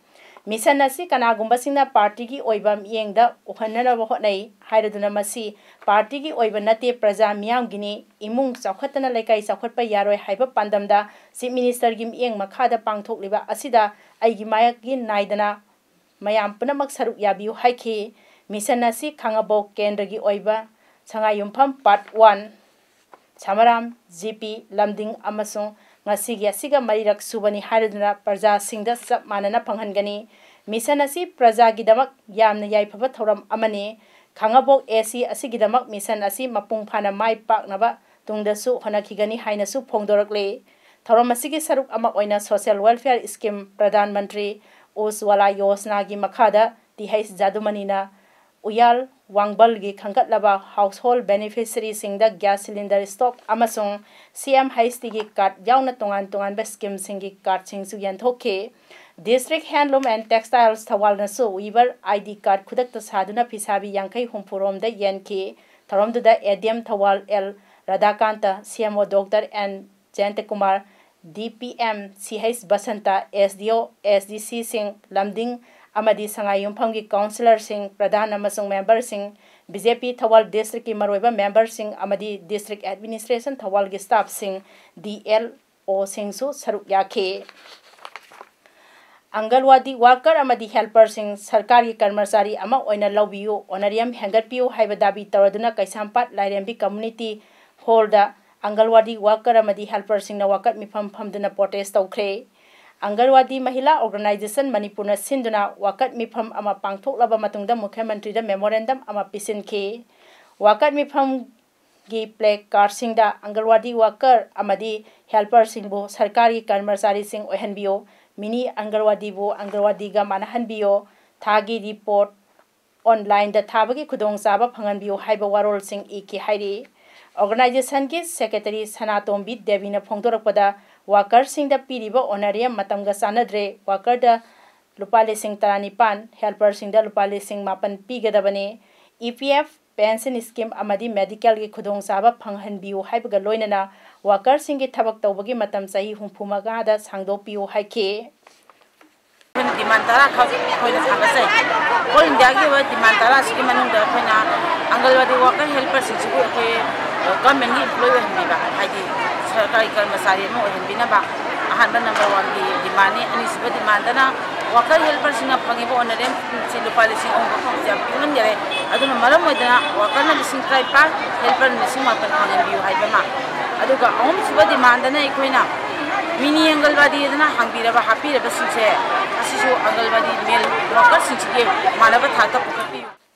ꯃꯤꯁꯟ ꯑꯁꯤ ꯀꯅꯥꯒꯨꯝꯕꯁꯤꯡꯅ partyꯒꯤ ꯑꯣꯏꯕ ꯃꯤꯠꯌꯦꯡꯗ ꯎꯍꯟꯅꯅꯕ ꯍꯣꯠꯅꯩ ꯍꯥꯏꯔꯗꯨꯅ ꯃꯁꯤ partyꯒꯤ ꯑꯣꯏꯕ ꯅꯠꯇꯦ, ꯄ꯭ꯔꯖꯥ ꯃꯤꯌꯥꯝꯒꯤꯅꯤ, ꯏꯃꯨꯡ ꯆꯥꯎꯈꯠꯇꯅ ꯂꯩꯀꯥꯏ ꯆꯥꯎꯈꯠꯄ ꯌꯥꯔꯣꯏ ꯍꯥꯏꯕ ꯄꯥꯟꯗꯝꯗ Chief Ministerꯒꯤ ꯃꯤꯠꯌꯦꯡ ꯃꯈꯥꯗ ꯄꯥꯡꯊꯣꯛꯂꯤꯕ ꯑꯁꯤꯗ ꯑꯩꯒꯤ ꯃꯥꯏꯀꯩ ꯅꯥꯏꯗꯅ ꯃꯌꯥꯝ ꯄꯨꯝꯅꯃꯛ ꯁꯔꯨꯛ ꯌꯥꯕꯤꯌꯨ ꯍꯥꯏꯈꯤ꯫ ꯃꯤꯁꯟ ꯑꯁꯤ ꯈꯥꯉꯕꯣꯛ ꯀꯦꯟꯗ꯭ꯔꯒꯤ ꯑꯣꯏꯕ ꯁꯉꯥꯏꯌꯨꯝꯐꯝ part one, ꯁꯃꯔꯥꯝ, G P, ꯂꯝꯗꯤꯡ ꯑꯃꯁꯨꯡ ꯉꯁꯤꯒꯤ ꯑꯁꯤꯒ ꯃꯔꯤꯔꯛ ꯁꯨꯕꯅꯤ ꯍꯥꯏꯔꯗꯨꯅ ꯄ꯭ꯔꯖꯥꯁꯤꯡꯗ ꯆꯞ ꯃꯥꯟꯅꯅ ꯐꯪꯍꯟꯒꯅꯤ꯫ ꯃꯤꯁꯟ ꯑꯁꯤ ꯄ꯭ꯔꯖꯥꯒꯤꯗꯃꯛ ꯌꯥꯝꯅ ꯌꯥꯏꯐꯕ ꯊꯧꯔꯝ ꯑꯃꯅꯤ꯫ ꯈꯥꯉꯕꯣꯛ A C ꯑꯁꯤꯒꯤꯗꯃꯛ ꯃꯤꯁꯟ ꯑꯁꯤ ꯃꯄꯨꯡ ꯐꯥꯅ ꯃꯥꯏ ꯄꯥꯛꯅꯕ ꯇꯨꯡꯗꯁꯨ ꯍꯣꯠꯅꯈꯤꯒꯅꯤ ꯍꯥꯏꯅꯁꯨ ꯐꯣꯡꯗꯣꯔꯛꯂꯤ꯫ ꯊꯧꯔꯝ ꯑꯁꯤꯒꯤ ꯁꯔꯨꯛ ꯑꯃ ꯑꯣꯏꯅ social welfare scheme Pradhan Mantri ꯎꯖ꯭ꯋꯥꯂꯥ ꯌꯣꯖꯅꯥꯒꯤ ꯃꯈꯥꯗ T H ꯖꯥꯗꯨꯃꯅꯤꯅ ꯎꯌꯥꯜ ꯋꯥꯡꯕꯜꯒꯤ ꯈꯟꯒꯠꯂꯕ household beneficiaryꯁꯤꯡꯗ gas cylinder stove ꯑꯃꯁꯨꯡ C M H T ꯒꯤ card ꯌꯥꯎꯅ ꯇꯣꯉꯥꯟ ꯇꯣꯉꯥꯟꯕ schemeꯁꯤꯡꯒꯤ cardꯁꯤꯡꯁꯨ ꯌꯦꯟꯊꯣꯛꯈꯤ꯫ District Handloom and Textiles ꯊꯧꯕꯥꯜꯅꯁꯨ weaver I D card ꯈꯨꯗꯛꯇ ꯁꯥꯗꯨꯅ ꯐꯤꯁꯥꯕꯤ ꯌꯥꯡꯈꯩ ꯍꯨꯝꯐꯨ ꯔꯣꯝꯗ ꯌꯦꯟꯈꯤ꯫ ꯊꯧꯔꯝꯗꯨꯗ A D M Thoubal L ꯔꯥꯙꯥꯀꯥꯟꯇ, C M O Doctor N ꯖꯌꯟꯇꯀꯨꯃꯥꯔ, D P M C H Basanta, S D O, S D Cꯁꯤꯡ, ꯂꯝꯗꯤꯡ ꯑꯃꯗꯤ ꯁꯉꯥꯏ ꯌꯨꯝꯐꯝꯒꯤ councillorꯁꯤꯡ, ꯄ꯭ꯔꯙꯥꯟ ꯑꯃꯁꯨꯡ memberꯁꯤꯡ, B J P ꯊꯧꯕꯥꯜ districtꯀꯤ ꯃꯔꯨꯑꯣꯏꯕ memberꯁꯤꯡ ꯑꯃꯗꯤ district administration ꯊꯧꯕꯥꯜꯒꯤ staffꯁꯤꯡ, D L Oꯁꯤꯡꯁꯨ ꯁꯔꯨꯛ ꯌꯥꯈꯤ꯫ ꯑꯪꯒꯜꯋꯥꯗꯤ worker ꯑꯃꯗꯤ helperꯁꯤꯡ ꯁꯔꯀꯥꯔꯒꯤ ꯀꯔꯃꯆꯥꯔꯤ ꯑꯃ ꯑꯣꯏꯅ ꯂꯧꯕꯤꯌꯨ, honorarium ꯍꯦꯟꯒꯠꯄꯤꯌꯨ ꯍꯥꯏꯕ ꯗꯥꯕꯤ ꯇꯧꯔꯗꯨꯅ ꯀꯩꯁꯥꯝꯄꯥꯠ ꯂꯥꯏꯔꯦꯝꯕꯤ community hallꯗ ꯑꯪꯒꯜꯋꯥꯗꯤ worker ꯑꯃꯗꯤ helperꯁꯤꯡꯅ ꯋꯥꯀꯠ ꯃꯤꯐꯝ ꯐꯝꯗꯨꯅ protest ꯇꯧꯈ꯭ꯔꯦ꯫ ꯑꯪꯒꯜꯋꯥꯗꯤ ꯃꯍꯤꯂꯥ organisation ꯃꯅꯤꯄꯨꯔꯅ ꯁꯤꯟꯗꯨꯅ ꯋꯥꯀꯠ ꯃꯤꯐꯝ ꯑꯃ ꯄꯥꯡꯊꯣꯛꯂꯕ ꯃꯇꯨꯡꯗ ꯃꯨꯈ꯭ꯌ ꯃꯟꯇ꯭ꯔꯤꯗ memorandum ꯑꯃ ꯄꯤꯁꯤꯟꯈꯤ꯫ ꯋꯥꯀꯠ ꯃꯤꯐꯝ ꯒꯤ placardꯁꯤꯡꯗ ꯑꯪꯒꯜꯋꯥꯗꯤ worker ꯑꯃꯗꯤ helperꯁꯤꯡꯕꯨ ꯁꯔꯀꯥꯔꯒꯤ ꯀꯔꯃꯆꯥꯔꯤꯁꯤꯡ ꯑꯣꯏꯍꯟꯕꯤꯌꯨ, mini ꯑꯪꯒꯜꯋꯥꯗꯤꯕꯨ ꯑꯪꯒꯜꯋꯥꯗꯤꯒ ꯃꯥꯟꯅꯍꯟꯕꯤꯌꯨ, ꯊꯥꯒꯤ report onlineꯗ ꯊꯥꯕꯒꯤ ꯈꯨꯗꯣꯡꯆꯥꯕ ꯐꯪꯍꯟꯕꯤꯌꯨ ꯍꯥꯏꯕ ꯋꯥꯔꯣꯜꯁꯤꯡ ꯏꯈꯤ ꯍꯥꯏꯔꯤ꯫ Organisationꯒꯤ secretary ꯁꯅꯥꯇꯣꯝꯕꯤ ꯗꯦꯕꯤꯅ ꯐꯣꯡꯗꯣꯔꯛꯄꯗ, workerꯁꯤꯡꯗ ꯄꯤꯔꯤꯕ honorarium ꯃꯇꯝꯒ ꯆꯥꯟꯅꯗ꯭ꯔꯦ, workerꯗ ꯂꯨꯄꯥ ꯂꯤꯁꯤꯡ ꯇꯔꯥꯅꯤꯄꯥꯟ, helperꯁꯤꯡꯗ ꯂꯨꯄꯥ ꯂꯤꯁꯤꯡ ꯃꯥꯄꯟ ꯄꯤꯒꯗꯕꯅꯤ꯫ E P F, pension scheme ꯑꯃꯗꯤ medicalꯒꯤ ꯈꯨꯗꯣꯡꯆꯥꯕ ꯐꯪꯍꯟꯕꯤꯌꯨ ꯍꯥꯏꯕꯒ ꯂꯣꯏꯅꯅ workerꯁꯤꯡꯒꯤ ꯊꯕꯛ ꯇꯧꯕꯒꯤ ꯃꯇꯝ ꯆꯍꯤ ꯍꯨꯝꯐꯨ ꯃꯉꯥꯗ ꯁꯥꯡꯗꯣꯛꯄꯤꯌꯨ ꯍꯥꯏꯈꯤ꯫ ꯑꯩꯈꯣꯏꯅ demand ꯇꯔꯥꯈꯛ ꯑꯩꯈꯣꯏꯅ ꯊꯥꯡꯒꯠꯆꯩ꯫ All Indiaꯒꯤ ꯑꯣꯏꯕ demand ꯇꯔꯥꯁꯤꯒꯤ ꯃꯅꯨꯡꯗ ꯑꯩꯈꯣꯏꯅ ꯑꯪꯒꯜꯋꯥꯗꯤ worker helperꯁꯤꯡꯁꯤꯕꯨ ꯑꯩꯈꯣꯏ governmentꯀꯤ employee ꯑꯣꯏꯍꯟꯕꯤꯕ, ꯍꯥꯏꯗꯤ ꯁꯔꯀꯥꯔꯒꯤ ꯀꯔꯃꯆꯥꯔꯤ ꯑꯃ ꯑꯣꯏꯍꯟꯕꯤꯅꯕ ꯑꯍꯥꯟꯕ number oneꯒꯤ demandꯅꯤ꯫ ꯑꯅꯤꯁꯨꯕ demandꯅ worker helperꯁꯤꯡꯅ ꯐꯪꯉꯤꯕ honorariumꯁꯤ ꯂꯨꯄꯥ ꯂꯤꯁꯤꯡ ꯑꯍꯨꯝ ꯈꯛ ꯐꯪꯕꯁꯦ ꯌꯥꯝ ꯄꯤꯛꯃꯟꯈꯔꯦ꯫ ꯑꯗꯨꯅ ꯃꯔꯝ ꯑꯣꯏꯗꯅ workerꯅ ꯂꯤꯁꯤꯡ ꯇꯔꯥꯅꯤꯄꯥꯟ, helperꯅ ꯂꯤꯁꯤꯡ ꯃꯥꯄꯟ ꯐꯪꯍꯟꯕꯤꯌꯨ ꯍꯥꯏꯕ ꯑꯃ꯫ ꯑꯗꯨꯒ ꯑꯍꯨꯝꯁꯨꯕ demandꯅ ꯑꯩꯈꯣꯏꯅ mini ꯑꯪꯒꯜꯋꯥꯗꯤꯗꯅ ꯍꯥꯡꯕꯤꯔꯕ, ꯍꯥꯞꯄꯤꯔꯕꯁꯤꯡꯁꯦ ꯑꯁꯤꯁꯨ ꯑꯪꯒꯜꯋꯥꯗꯤ male workerꯁꯤꯡꯁꯤꯒꯤ ꯃꯥꯟꯅꯕ ꯊꯥꯛꯇ ꯄꯨꯈꯠꯄꯤꯌꯨ꯫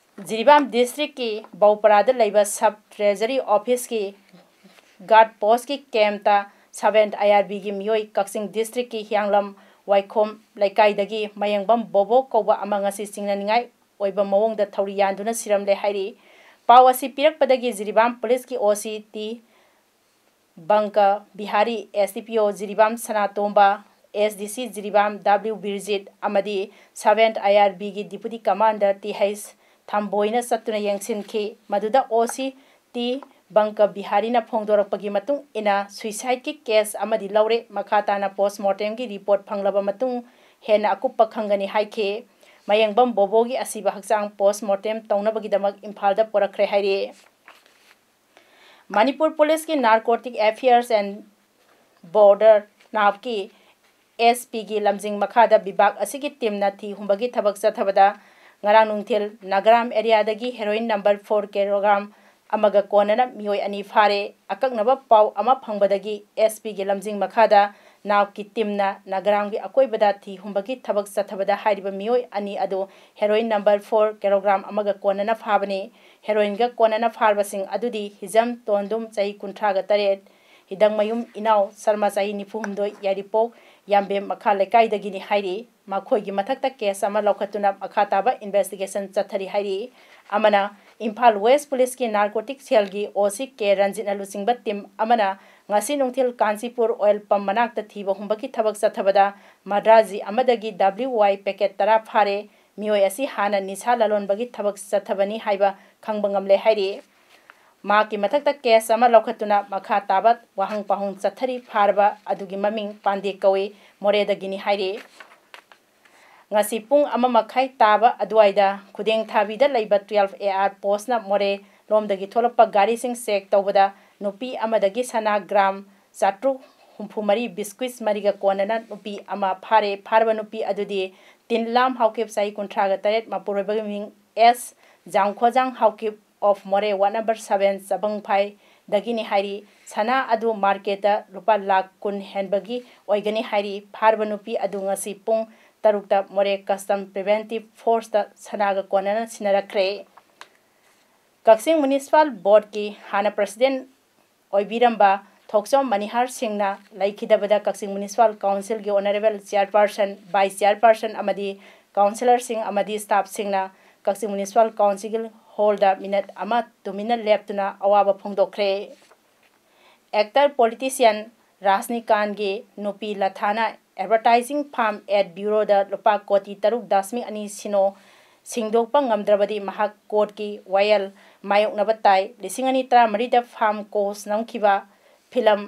ꯖꯤꯔꯤꯕꯥꯝ districtꯀꯤ ꯕꯧꯄꯔꯥꯗ ꯂꯩꯕ sub treasury officeꯀꯤ guard postꯀꯤ campꯇ seventh I R Bꯒꯤ ꯃꯤꯑꯣꯏ ꯀꯛꯆꯤꯡ districtꯀꯤ ꯍꯤꯌꯥꯡꯂꯝ ꯋꯥꯏꯈꯣꯝ ꯂꯩꯀꯥꯏꯗꯒꯤ ꯃꯌꯦꯡꯕꯝ ꯕꯣꯕꯣ ꯀꯧꯕ ꯑꯃ ꯉꯁꯤ ꯆꯤꯡꯅꯅꯤꯡꯉꯥꯏ ꯑꯣꯏꯕ ꯃꯑꯣꯡꯗ ꯊꯧꯔꯤ ꯌꯥꯟꯗꯨꯅ ꯁꯤꯔꯝꯂꯦ ꯍꯥꯏꯔꯤ꯫ ꯄꯥꯎ ꯑꯁꯤ ꯄꯤꯔꯛꯄꯗꯒꯤ ꯖꯤꯔꯤꯕꯥꯝ ꯄꯨꯂꯤꯁꯀꯤ ꯑꯣ C T ꯕꯪꯀ Bihari, S D ꯄꯤ ꯑꯣ ꯖꯤꯔꯤꯕꯥꯝ ꯁꯅꯥꯇꯣꯝꯕ, ꯑꯦꯁ ꯗꯤ ꯁꯤ ꯖꯤꯔꯤꯕꯥꯝ ꯗꯕ꯭ꯂꯤꯎ ꯕꯤꯔꯖꯤꯠ ꯑꯃꯗꯤ ꯁꯚꯦꯟ ꯑꯥꯏ ꯑꯥꯔ ꯕꯤꯒꯤ ꯗꯤꯄꯨꯇꯤ ꯀꯃꯥꯟꯗꯔ ꯇꯤ ꯍꯩꯆ ꯊꯝꯕꯣꯏꯅ ꯆꯠꯇꯨꯅ ꯌꯦꯡꯁꯤꯟꯈꯤ꯫ ꯃꯗꯨꯗ ꯑꯣ ꯁꯤ ꯇꯤ ꯕꯪꯀ ꯕꯤꯍꯥꯔꯤꯅ ꯐꯣꯡꯗꯣꯔꯛꯄꯒꯤ ꯃꯇꯨꯡ ꯏꯟꯅ ꯁꯨꯏꯁꯥꯏꯗꯀꯤ ꯀꯦꯁ ꯑꯃꯗꯤ ꯂꯧꯔꯦ꯫ ꯃꯈꯥ ꯇꯥꯅ ꯄꯣꯁꯃꯣꯔꯇꯦꯝꯒꯤ ꯔꯤꯄꯣꯔꯠ ꯐꯪꯂꯕ ꯃꯇꯨꯡ ꯍꯦꯟꯅ ꯑꯀꯨꯞꯄ ꯈꯪꯒꯅꯤ ꯍꯥꯏꯈꯤ꯫ ꯃꯌꯦꯡꯕꯝ ꯕꯣꯕꯣꯒꯤ ꯑꯁꯤꯕ ꯍꯛꯆꯥꯡ ꯄꯣꯁꯃꯣꯔꯇꯦꯝ ꯇꯧꯅꯕꯒꯤꯗꯃꯛ ꯏꯝꯐꯥꯜꯗ ꯄꯨꯔꯛꯈ꯭ꯔꯦ ꯍꯥꯏꯔꯤ꯫ ꯃꯅꯤꯄꯨꯔ ꯄꯨꯂꯤꯁꯀꯤ ꯅꯥꯔꯀꯣꯇꯤꯛ ꯑꯦꯐꯤꯌꯔꯁ ꯑꯦꯟ ꯕꯣꯔꯗꯔ ꯅꯥꯞꯀꯤ ꯑꯦꯁ ꯄꯤꯒꯤ ꯂꯝꯖꯤꯡ ꯃꯈꯥꯗ ꯕꯤꯚꯥꯒ ꯑꯁꯤꯒꯤ ꯇꯤꯝꯅ ꯊꯤ ꯍꯨꯝꯕꯒꯤ ꯊꯕꯛ ꯆꯠꯊꯕꯗ ꯉꯔꯥꯡ ꯅꯨꯡꯊꯤꯜ ꯅꯥꯒꯔꯥꯝ ꯑꯦꯔꯤꯌꯥꯗꯒꯤ ꯍꯦꯔꯣꯏꯟ ꯅꯝꯕꯔ ꯐꯣꯔ ꯀꯤꯂꯣꯒ꯭ꯔꯥꯝ ꯑꯃꯒ ꯀꯣꯟꯅꯅ ꯃꯤꯑꯣꯏ ꯑꯅꯤ ꯐꯥꯔꯦ꯫ ꯑꯀꯛꯅꯕ ꯄꯥꯎ ꯑꯃ ꯐꯪꯕꯗꯒꯤ ꯑꯦꯁ ꯄꯤꯒꯤ ꯂꯝꯖꯤꯡ ꯃꯈꯥꯗ ꯅꯥꯞꯀꯤ ꯇꯤꯝꯅ ꯅꯥꯒꯔꯥꯝꯒꯤ ꯑꯀꯣꯏꯕꯗ ꯊꯤ ꯍꯨꯝꯕꯒꯤ ꯊꯕꯛ ꯆꯠꯊꯕꯗ ꯍꯥꯏꯔꯤꯕ ꯃꯤꯑꯣꯏ ꯑꯅꯤ ꯑꯗꯨ ꯍꯦꯔꯣꯏꯟ ꯅꯝꯕꯔ ꯐꯣꯔ ꯀꯤꯂꯣꯒ꯭ꯔꯥꯝ ꯑꯃꯒ ꯀꯣꯟꯅꯅ ꯐꯥꯕꯅꯤ꯫ ꯍꯦꯔꯣꯏꯟꯒ ꯀꯣꯟꯅꯅ ꯐꯥꯔꯕꯁꯤꯡ ꯑꯗꯨꯗꯤ ꯍꯤꯖꯝ ꯇꯣꯟꯗꯨꯝ ꯆꯍꯤ ꯀꯨꯟꯊ꯭ꯔꯥꯒ ꯇꯔꯦꯠ, ꯍꯤꯗꯪꯃꯌꯨꯝ ꯏꯅꯥꯎ ꯁꯔꯃ ꯆꯍꯤ ꯅꯤꯐꯨ ꯍꯨꯝꯗꯣꯏ, ꯌꯥꯏꯔꯤꯄꯣꯛ ꯌꯥꯝꯕꯦꯝ ꯃꯈꯥ ꯂꯩꯀꯥꯏꯗꯒꯤꯅꯤ ꯍꯥꯏꯔꯤ꯫ ꯃꯈꯣꯏꯒꯤ ꯃꯊꯛꯇ ꯀꯦꯁ ꯑꯃ ꯂꯧꯈꯠꯇꯨꯅ ꯃꯈꯥ ꯇꯥꯕ ꯏꯟꯚꯦꯁꯇꯤꯒꯦꯁꯟ ꯆꯠꯊꯔꯤ ꯍꯥꯏꯔꯤ꯫ ꯑꯃꯅ ꯏꯝꯐꯥꯜ ꯋꯦꯁ ꯄꯨꯂꯤꯁꯀꯤ ꯅꯥꯔꯀꯣꯇꯤꯛ ꯁꯦꯜꯒꯤ ꯑꯣ ꯁꯤ ꯀꯦ ꯔꯟꯖꯤꯠꯅ ꯂꯨꯆꯤꯡꯕ ꯇꯤꯝ ꯑꯃꯅ ꯉꯁꯤ ꯅꯨꯡꯊꯤꯜ ꯀꯥꯟꯆꯤꯄꯨꯔ ꯑꯣꯏꯜ ꯄꯝ ꯃꯅꯥꯛꯇ ꯊꯤꯕ ꯍꯨꯝꯕꯒꯤ ꯊꯕꯛ ꯆꯠꯊꯕꯗ ꯃꯗ꯭ꯔꯥꯖꯤ ꯑꯃꯗꯒꯤ ꯗꯕ꯭ꯂꯤꯎ ꯋꯥꯏ ꯄꯦꯀꯦꯠ ꯇꯔꯥ ꯐꯥꯔꯦ꯫ ꯃꯤꯑꯣꯏ ꯑꯁꯤ ꯍꯥꯟꯅ ꯅꯤꯁꯥ ꯂꯂꯣꯟꯕꯒꯤ ꯊꯕꯛ ꯆꯠꯊꯕꯅꯤ ꯍꯥꯏꯕ ꯈꯪꯕ ꯉꯝꯂꯦ ꯍꯥꯏꯔꯤ꯫ ꯃꯍꯥꯛꯀꯤ ꯃꯊꯛꯇ ꯀꯦꯁ ꯑꯃ ꯂꯧꯈꯠꯇꯨꯅ ꯃꯈꯥ ꯇꯥꯕ ꯋꯥꯍꯪ ꯄꯥꯎꯍꯪ ꯆꯠꯊꯔꯤ꯫ ꯐꯥꯔꯕ ꯑꯗꯨꯒꯤ ꯃꯃꯤꯡ ꯄꯥꯟꯗꯦ ꯀꯧꯏ, ꯃꯣꯔꯦꯗꯒꯤꯅꯤ ꯍꯥꯏꯔꯤ꯫ ꯉꯁꯤ ꯄꯨꯡ ꯑꯃ ꯃꯈꯥꯏ ꯇꯥꯕ ꯑꯗꯨꯋꯥꯏꯗ ꯈꯨꯗꯦꯡꯊꯥꯕꯤꯗ ꯂꯩꯕ ꯇꯨꯌꯦꯜꯐ ꯑꯦ ꯑꯥꯔ ꯄꯣꯁꯅ ꯃꯣꯔꯦ ꯂꯣꯝꯗꯒꯤ ꯊꯣꯛꯂꯛꯄ ꯒꯥꯔꯤꯁꯤꯡ ꯆꯦꯛ ꯇꯧꯕꯗ ꯅꯨꯄꯤ ꯑꯃꯗꯒꯤ ꯁꯅꯥ ꯒ꯭ꯔꯥꯝ ꯆꯥꯇ꯭ꯔꯨꯛ ꯍꯨꯝꯐꯨ ꯃꯔꯤ, ꯕꯤꯁꯀ꯭ꯋꯤꯠꯁ ꯃꯔꯤꯒ ꯀꯣꯟꯅꯅ ꯅꯨꯄꯤ ꯑꯃ ꯐꯥꯔꯦ꯫ ꯐꯥꯔꯕ ꯅꯨꯄꯤ ꯑꯗꯨꯗꯤ ꯇꯤꯟꯂꯥꯝ ꯍꯥꯎꯀꯤꯞ, ꯆꯍꯤ ꯀꯨꯟꯊ꯭ꯔꯥꯒ ꯇꯔꯦꯠ, ꯃꯄꯨꯔꯣꯏꯕꯒꯤ ꯃꯤꯡ ꯑꯦꯁ ꯖꯥꯡꯈꯣꯖꯥꯡ ꯍꯥꯎꯀꯤꯞ ꯑꯣꯐ ꯃꯣꯔꯦ, ꯋꯥꯔꯗ ꯅꯝꯕꯔ ꯁꯚꯦꯟ, ꯆꯕꯪꯐꯥꯏꯗꯒꯤꯅꯤ ꯍꯥꯏꯔꯤ꯫ ꯁꯅꯥ ꯑꯗꯨ ꯃꯥꯔꯀꯦꯠꯇ ꯂꯨꯄꯥ ꯂꯥꯈ ꯀꯨꯟ ꯍꯦꯟꯕꯒꯤ ꯑꯣꯏꯒꯅꯤ ꯍꯥꯏꯔꯤ꯫ ꯐꯥꯔꯕ ꯅꯨꯄꯤ ꯑꯗꯨ ꯉꯁꯤ ꯄꯨꯡ ꯇꯔꯨꯛꯇ ꯃꯣꯔꯦ ꯀꯁꯇꯝ ꯄ꯭ꯔꯤꯚꯦꯟꯇꯤꯚ ꯐꯣꯔꯁꯇ ꯁꯅꯥꯒ ꯀꯣꯟꯅꯅ ꯁꯤꯟꯅꯔꯛꯈ꯭ꯔꯦ꯫ ꯀꯛꯆꯤꯡ ꯃ꯭ꯌꯨꯅꯤꯁꯤꯄꯥꯜ ꯕꯣꯔꯗꯀꯤ ꯍꯥꯟꯅ ꯄ꯭ꯔꯁꯤꯗꯦꯟ ꯑꯣꯏꯕꯤꯔꯝꯕ ꯊꯣꯛꯆꯣꯝ ꯃꯅꯤꯍꯥꯔ ꯁꯤꯡꯅ ꯂꯩꯈꯤꯗꯕꯗ ꯀꯛꯆꯤꯡ ꯃ꯭ꯌꯨꯅꯤꯁꯤꯄꯥꯜ ꯀꯥꯎꯟꯁꯤꯜꯒꯤ ꯑꯣꯅꯔꯦꯕꯜ ꯆꯤꯌꯔꯄꯥꯔꯁꯟ, ꯚꯥꯏꯁ ꯆꯤꯌꯔꯄꯥꯔꯁꯟ ꯑꯃꯗꯤ ꯀꯥꯎꯟꯁꯤꯂꯔꯁꯤꯡ ꯑꯃꯗꯤ ꯁ꯭ꯇꯥꯐꯁꯤꯡꯅ ꯀꯛꯆꯤꯡ ꯃ꯭ꯌꯨꯅꯤꯁꯤꯄꯥꯜ ꯀꯥꯎꯟꯁꯤꯜ ꯍꯣꯜꯗ ꯃꯤꯅꯠ ꯑꯃ ꯇꯨꯃꯤꯟꯅ ꯂꯦꯞꯇꯨꯅ ꯑꯋꯥꯕ ꯐꯣꯡꯗꯣꯛꯈ꯭ꯔꯦ꯫ Actor politician ꯔꯥꯖꯅꯤꯀꯥꯟꯒꯤ ꯅꯨꯄꯤ ꯂꯊꯥꯅ advertising firm at bureauꯗ ꯂꯨꯄꯥ ꯀꯣꯇꯤ ꯇꯔꯨꯛ ꯗꯁꯃꯤꯛ ꯑꯅꯤ ꯁꯤꯅꯣ ꯁꯤꯡꯗꯣꯛꯄ ꯉꯝꯗ꯭ꯔꯕꯗꯤ ꯃꯍꯥꯛ ꯀꯣꯔꯠꯀꯤ ꯋꯥꯌꯦꯜ ꯃꯥꯌꯣꯛꯅꯕ ꯇꯥꯏ꯫ ꯂꯤꯁꯤꯡ ꯑꯅꯤ ꯇꯔꯥꯃꯔꯤꯗ firm ꯀꯣꯁ ꯅꯝꯈꯤꯕ ꯐꯤꯂꯝ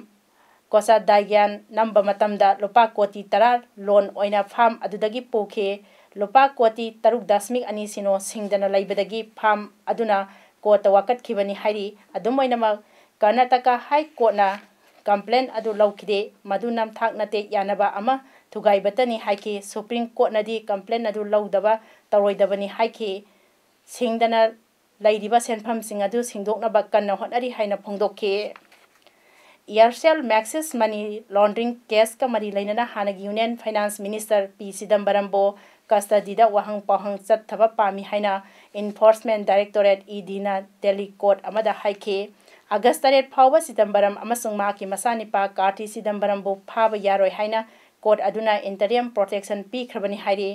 ꯀꯣꯁꯥꯗꯥꯏꯒ꯭ꯌꯥꯟ ꯅꯝꯕ ꯃꯇꯝꯗ ꯂꯨꯄꯥ ꯀꯣꯇꯤ ꯇꯔꯥ ꯂꯣꯟ ꯑꯣꯏꯅ firm ꯑꯗꯨꯗꯒꯤ ꯄꯨꯈꯤ꯫ ꯂꯨꯄꯥ ꯀꯣꯇꯤ ꯇꯔꯨꯛ ꯗꯁꯃꯤꯛ ꯑꯅꯤ ꯁꯤꯅꯣ ꯁꯤꯡꯗꯅ ꯂꯩꯕꯗꯒꯤ firm ꯑꯗꯨꯅ ꯀꯣꯔꯠꯇ ꯋꯥꯀꯠꯈꯤꯕꯅꯤ ꯍꯥꯏꯔꯤ꯫ ꯑꯗꯨꯝ ꯑꯣꯏꯅꯃꯛ, ꯀꯔꯅꯥꯇꯀꯥ ꯍꯥꯏ ꯀꯣꯔꯠꯅ complaint ꯑꯗꯨ ꯂꯧꯈꯤꯗꯦ꯫ ꯃꯗꯨ ꯅꯝꯊꯥꯛ ꯅꯇꯦꯛ ꯌꯥꯅꯕ ꯑꯃ ꯊꯨꯒꯥꯏꯕꯇꯅꯤ ꯍꯥꯏꯈꯤ꯫ ꯁꯨꯄ꯭ꯔꯤꯝ ꯀꯣꯔꯠꯅꯗꯤ complaint ꯑꯗꯨ ꯂꯧꯗꯕ ꯇꯧꯔꯣꯏꯗꯕꯅꯤ ꯍꯥꯏꯈꯤ꯫ ꯁꯤꯡꯗꯅ ꯂꯩꯔꯤꯕ ꯁꯦꯟꯐꯝꯁꯤꯡ ꯑꯗꯨ ꯁꯤꯡꯗꯣꯛꯅꯕ ꯀꯟꯅ ꯍꯣꯠꯅꯔꯤ ꯍꯥꯏꯅ ꯐꯣꯡꯗꯣꯛꯈꯤ꯫ Aircel Maxis money laundering caseꯀ ꯃꯔꯤ ꯂꯩꯅꯅ ꯍꯥꯟꯅꯒꯤ Union Finance Minister ꯄꯤ ꯆꯤꯗꯝꯕꯔꯝꯕꯨ custodyꯗ ꯋꯥꯍꯪ ꯄꯥꯎꯍꯪ ꯆꯠꯊꯕ ꯄꯥꯝꯃꯤ ꯍꯥꯏꯅ Enforcement Directorate, EDꯅ ꯗꯦꯜꯂꯤ ꯀꯣꯔꯠ ꯑꯃꯗ ꯍꯥꯏꯈꯤ꯫ ꯑꯥꯒꯁ ꯇꯔꯦꯠ ꯐꯥꯎꯕ ꯆꯤꯗꯝꯕꯔꯝ ꯑꯃꯁꯨꯡ ꯃꯍꯥꯛꯀꯤ ꯃꯆꯥꯅꯤꯄꯥ ꯀꯥꯔꯇꯤ ꯆꯤꯗꯝꯕꯔꯝꯕꯨ ꯐꯥꯕ ꯌꯥꯔꯣꯏ ꯍꯥꯏꯅ ꯀꯣꯔꯠ ꯑꯗꯨꯅ interim protection ꯄꯤꯈ꯭ꯔꯕꯅꯤ ꯍꯥꯏꯔꯤ꯫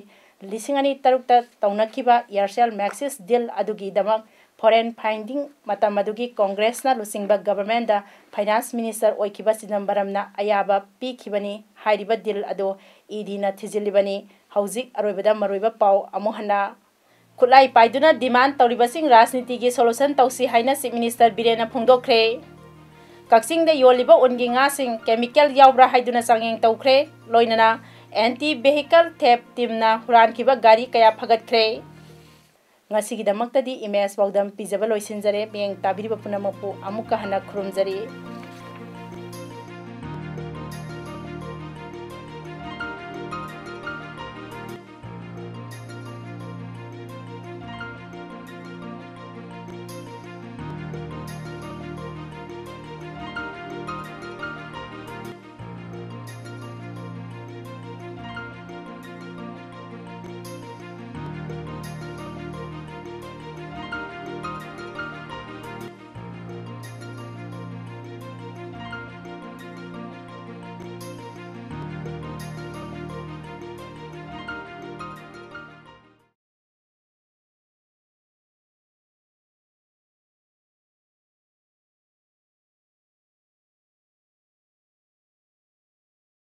ꯂꯤꯁꯤꯡ ꯑꯅꯤ ꯇꯔꯨꯛꯇ ꯇꯧꯅꯈꯤꯕ Aircel Maxis deal ꯑꯗꯨꯒꯤꯗꯃꯛ foreign funding ꯃꯇꯝ ꯑꯗꯨꯒꯤ ꯀꯣꯡꯒ꯭ꯔꯦꯁꯅ ꯂꯨꯆꯤꯡꯕ governmentꯗ finance minister ꯑꯣꯏꯈꯤꯕ ꯆꯤꯗꯝꯕꯔꯝꯅ ꯑꯌꯥꯕ ꯄꯤꯈꯤꯕꯅꯤ꯫ ꯍꯥꯏꯔꯤꯕ deal ꯑꯗꯨ EDꯅ ꯊꯤꯖꯤꯜꯂꯤꯕꯅꯤ꯫ ꯍꯧꯖꯤꯛ ꯑꯔꯣꯏꯕꯗ ꯃꯔꯨꯑꯣꯏꯕ ꯄꯥꯎ ꯑꯃꯨꯛ ꯍꯟꯅ꯫ ꯈꯨꯠꯂꯥꯏ ꯄꯥꯏꯗꯨꯅ demand ꯇꯧꯔꯤꯕꯁꯤꯡ ꯔꯥꯖꯅꯤꯇꯤꯒꯤ solution ꯇꯧꯁꯤ ꯍꯥꯏꯅ Chief Minister ꯕꯤꯔꯦꯟꯅ ꯐꯣꯡꯗꯣꯛꯈ꯭ꯔꯦ꯫ ꯀꯛꯆꯤꯡꯗ ꯌꯣꯜꯂꯤꯕ ꯎꯟꯒꯤ ꯉꯥꯁꯤꯡ chemical ꯌꯥꯎꯕ꯭ꯔꯥ ꯍꯥꯏꯗꯨꯅ ꯆꯥꯡꯌꯦꯡ ꯇꯧꯈ꯭ꯔꯦ꯫ ꯂꯣꯏꯅꯅ anti vehicle theft teamꯅ ꯍꯨꯔꯥꯟꯈꯤꯕ ꯒꯥꯔꯤ ꯀꯌꯥ ꯐꯒꯠꯈ꯭ꯔꯦ꯫ ꯉꯁꯤꯒꯤꯗꯃꯛꯇꯗꯤ ꯏꯃꯦꯖ ꯄꯥꯎꯗꯝ ꯄꯤꯖꯕ ꯂꯣꯏꯁꯤꯟꯖꯔꯦ꯫ ꯃꯤꯠꯌꯦꯡ ꯇꯥꯕꯤꯔꯤꯕ ꯄꯨꯝꯅꯃꯛꯄꯨ ꯑꯃꯨꯛꯀ ꯍꯟꯅ ꯈꯨꯔꯨꯝꯖꯔꯤ꯫